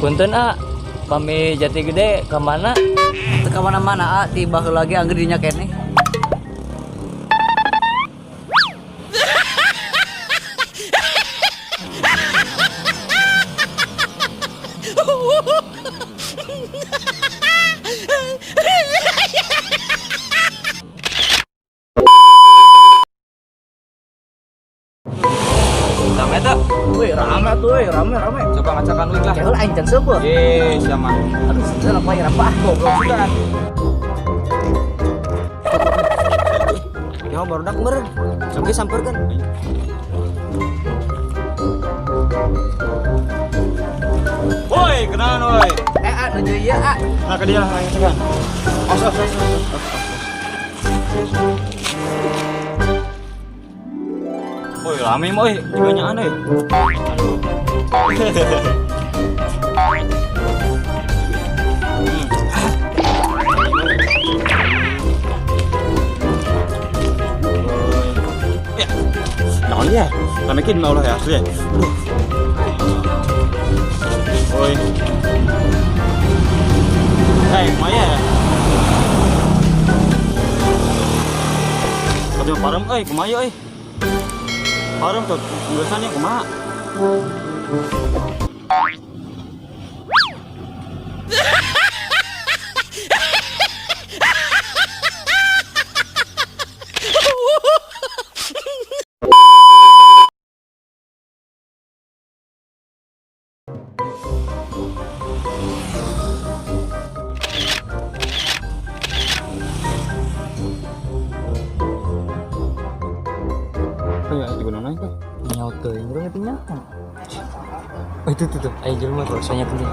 Punten ah, pami Jati Gede ka mana? Teu ka mana-mana ah, ti baheula ge angger dinya keneh. Rame tuh. Wih, rame tuh, wih, rame rame. Coba ngacakan wing lah. Kayak aing can seubeuh. Ye, siapa? Aduh, salah apa ya apa? Goblok sudah. Ya baru dak meureun. Sampai samperkeun. Woi, kenalan woi. Eh, ah, nuju ieu ah. Nah, ke dia lah ngacakan. Os, os, os, os, os, os. Woi, rame mah euy, juga aneh. Aduh. Ya, naon ya? Rame kin mau lah ya asli ya. Aduh. Woi. Hei, kumaha ya? Aduh, parem euy, kumaha euy? Parem tuh, biasanya kumaha? Oh ya, di gunung naik tuh. Nyaut teuing urang itu nyaho. Oh itu tuh tuh, aya jelema tuh soalnya penting.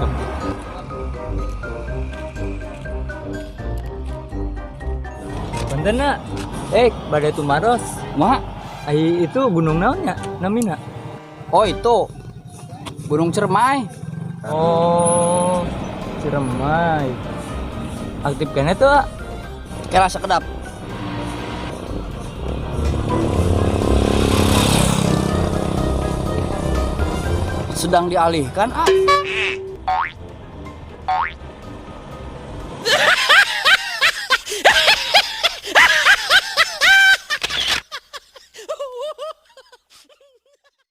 Punten ah. Eh, bade tumaros. Kumaha? Ai itu gunung naon nya? Namina? Oh, itu. Gunung Cermai. Oh, Ciremai. Aktif keneh tuh, ah? Kela sekedap. Sedang dialihkan ah.